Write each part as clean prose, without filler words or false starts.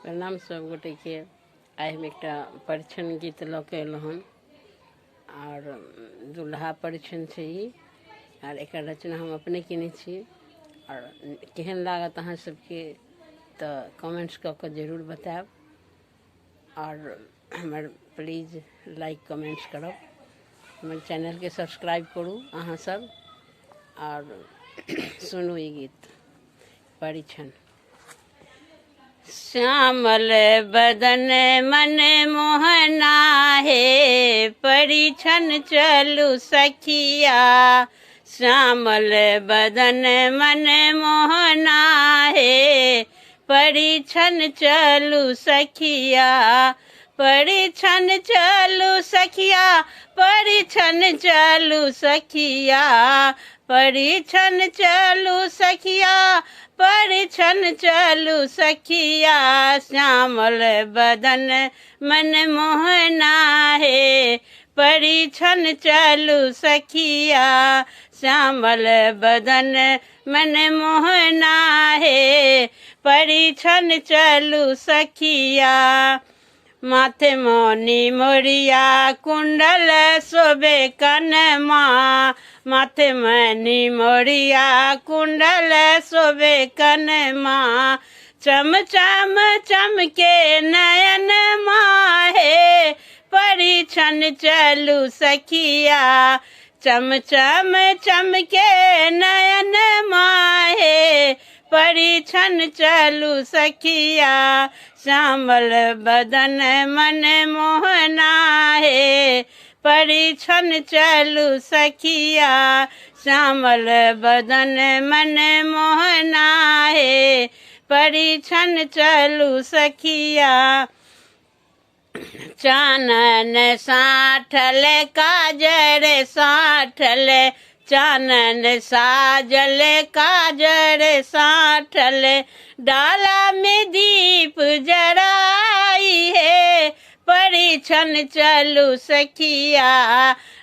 प्रणाम सब गोटेके। आइ हम एकटा परिछन गीत लऽ के एलहुँ हन आओर दुल्हा परिछन छै ई। आर एकर रचना हम अपने केने छी। आओर केहन लागत अहाँ सबके तऽ कमेंट्स कऽ कऽ जरूर बतायब। आओर हमर प्लीज लाइक कमेंट्स करब, हमर चैनलके सब्सक्राइब करू अहाँ सब। आओर सुनू ई गीत परिछन। श्यामल बदन मन मोहना हे, परिछन चलू सखिया। श्यामल बदन मन मोहना हे, परिछन चलू सखिया। परिछन चलू सखिया, परिछन चलू सखिया, परिछन चलू सखिया, परिछन चलू सखिया। श्यामल बदन मन मोहना हे, परिछन चलू सखिया। श्यामल बदन मन मोहना हे, परिछन चलू सखिया। माथे मणि मोरिया कुंडल शोभे कनमा, माथे मणि मोरिया कुंडल शोभे कनमा। चम चम चमके नयन माहे, परिछन चलू सखिया। चम चम चमके नयन माहे, परिछन चलू सखिया। श्यामल बदन मन मोहना हे, परिछन चलू सखिया। श्यामल बदन मन मोहना हे, परिछन चलू सखिया। चानन साठल काजर साठल, चानन साजल काजर साठल। डाला में दीप जराई है, परिछन चलू सखिया।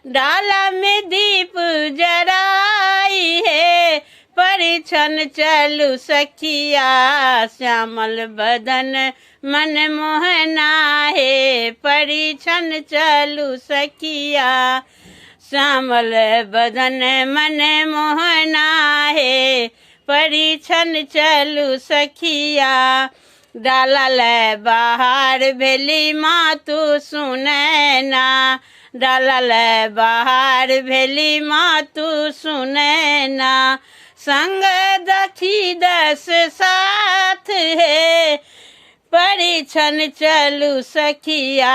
डाला में दीप जराई है, परिछन चलू सखिया। श्यामल बदन मन मोहना हे, परिछन चलू सखिया। श्यामल बदन मन मोहना हे, परिछन चलू सखिया। डाला ले बाहर भेली मातु सुनैना, डाला ले बाहर भेली मातु सुनैना। संग दखी दस साथ हे, परिछन चलू सखिया।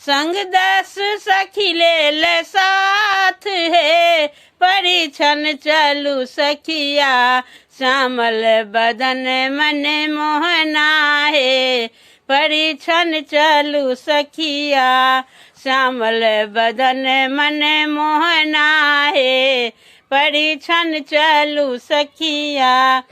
संग दस सखी लेल साथ हे, परिछन चलू सखिया। श्यामल बदन मन मोहना हे, परिछन चलू सखिया। श्यामल बदन मन मोहना हे, परिछन चलू सखिया।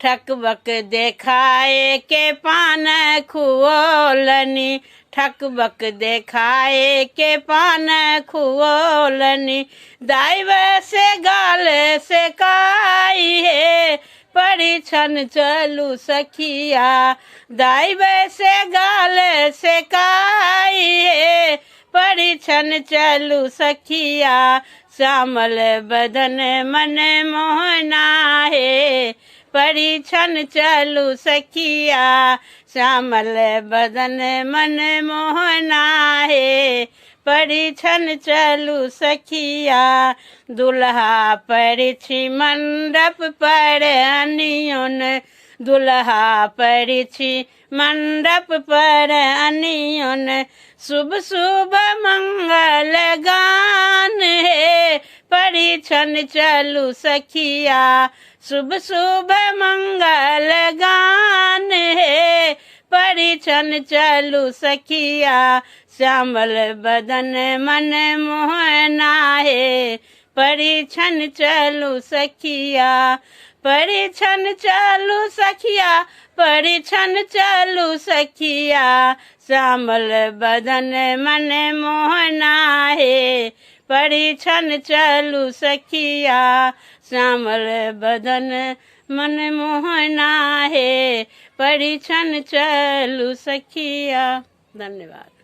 ठकबक देखाए के पान खुओलनी, ठकबक देखाए के पान खुओलनी। दाइव से गाल से काई हे, परिछन चलू सखिया। दाइव से गाल से काई हे, परिछन चलू सखिया। श्यामल बदन मन मोहना हे, परिछन चलू सखिया। श्यामल बदन मन मोहना हे, परिछन चलू सखिया। दुल्हा परिछि मंडप पर अनियोन, दुल्हा परिछि मंडप पर अनियोन। शुभ शुभ मंगल गान हे, परिछन चलू सखिया। शुभ शुभ मंगल गान हे, परिछन चलू सखिया। श्यामल बदन मन मोहना हे, परिछन चलू सखिया। परिछन चलू सखिया, परिछन चलू सखिया। श्यामल बदन मन मोहना हे, परिछन चलू सखिया। श्यामल बदन मन मोहना हे, परिछन चलू सखिया। धन्यवाद।